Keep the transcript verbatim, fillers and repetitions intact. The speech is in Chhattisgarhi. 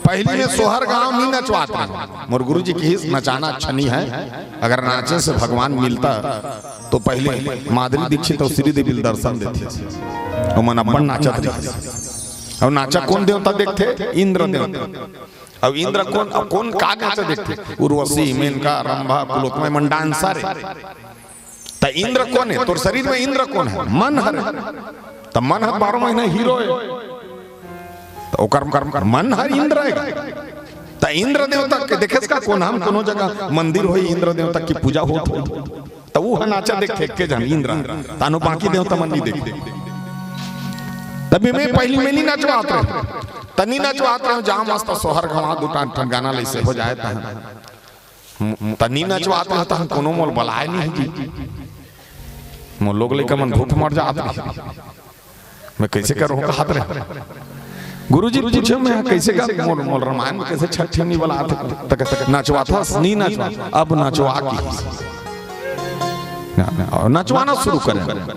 पहली में सोहर गांव नहीं नचवात रहे। मोर गुरुजी किहिस, "नचाना अच्छा नहीं है, अगर नाचे से भगवान मिलता तो पहले माधुरी दीक्षित और श्रीदेवी ल दर्शन देते।" ओमन अपन नाचत रहे। और नाचा कोन देवता देखथे? इंद्र देवता। अब इंद्र कोन, अब कोन का नाचा देखथे? उर्वशी, मेनका, रंभा, पुलोत्मा, मन डांसर हे। त इंद्र कोन हे? तोर शरीर में इंद्र कोन हे? मन हरे। त मन ह बारह महीना हीरो हे। त ओकर, ओकर मन हर इंद्र हे। त इंद्र देवता के देखेस का? कोन हम कोनो जगह मंदिर होई, इंद्र देवता की पूजा होत हो, त वो ह नाचा देखथे एके झन इंद्र, तानो बाकी देवता मन नहीं देखथे। तभी मैं पहली में नहीं नचवात रहे, त नहीं नचवात रहे, जहाँ मस्त सोहर गवा दू टान टान गाना लैसे हो जाए तहन। त नहीं नचवात रहे तहन कोनो मोल बलाए नहीं जी। मोर लोग लइका मन भूख मर जात रहे। मैं कैसे करूँ कहत रहे। गुरुजी पूछे, "मैं कैसे गा?" मोर, मोर रामायण में कैसे छठी नहीं बलात? त कहथे, "नचवाथस नहीं नचवा?" अब नचवा की। ना, ना, और नचवाना शुरू करे।